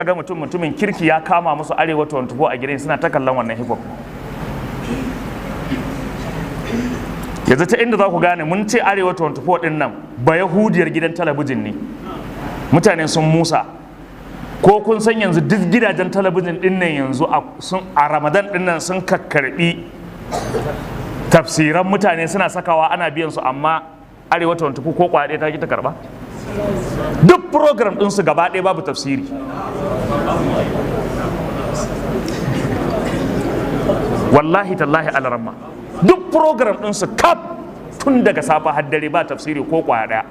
Ga mutum mutumin kirki ya kama musu Arewa 24 a gidan, suna ta kallon wannan hip hop. Yanzu ta inda za ku gane mun ce Arewa 24 din nan ba Yahudiyar gidan talabijin ne, mutane sun musa. Ko kun san yanzu duk gidajen talabijin din nan yanzu a Ramadan din nan sun kakkarbi tafsiran mutane, suna sakawa, ana biyan su, amma Arewa 24 ko kwaɗe ta ki ta karba? Duk program ɗinsu gaba ɗaya babu tafsiri. Wallahi tallahi, alaramma, duk program ɗinsu kaf tun daga safa har dare ba tafsiri ko kwaya ɗaya.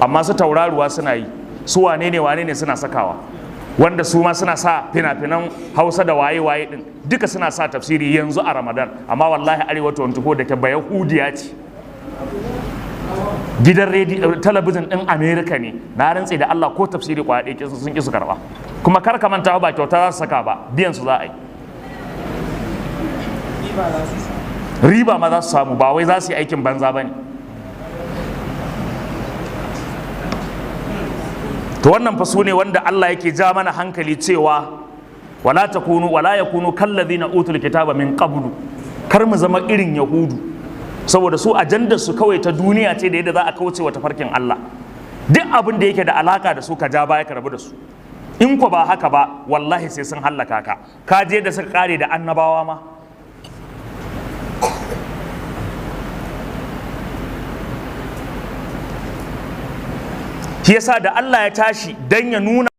Amma su Tauraruwa suna yi, su wane ne wane ne suna sakawa, wanda su ma suna sa fina-finan Hausa da waye-waye din, duka suna sa tafsiri yanzu a Ramadan. Amma wallahi Arewa 24 da ke Bayahudiya ce, gidan rediyo talabijin din America ne, na rantse da Allah ko tafsiri kwaya ɗaya sun ƙi su karɓa. Kuma kar ka manta, ba kyauta za su saka ba, biyan su za a yi. Riba ma za su samu, ba wai za su yi aikin banza ba ne. To wannan fa su ne wanda Allah yake ja mana hankali cewa wala takunu wala yakunu kallazina utul kitaba min qablu. Kar mu zama irin Yahudu, saboda su ajandar su kawai ta duniya ce da yadda za a kauce wa tafarkin Allah. Duk abin da yake da alaka da su, ka ja baya, ka rabu da su. In ko ba haka ba, wallahi sai sun hallaka ka. Ka je da suka kare da annabawa ma. Shi yasa da Allah ya tashi dan ya nuna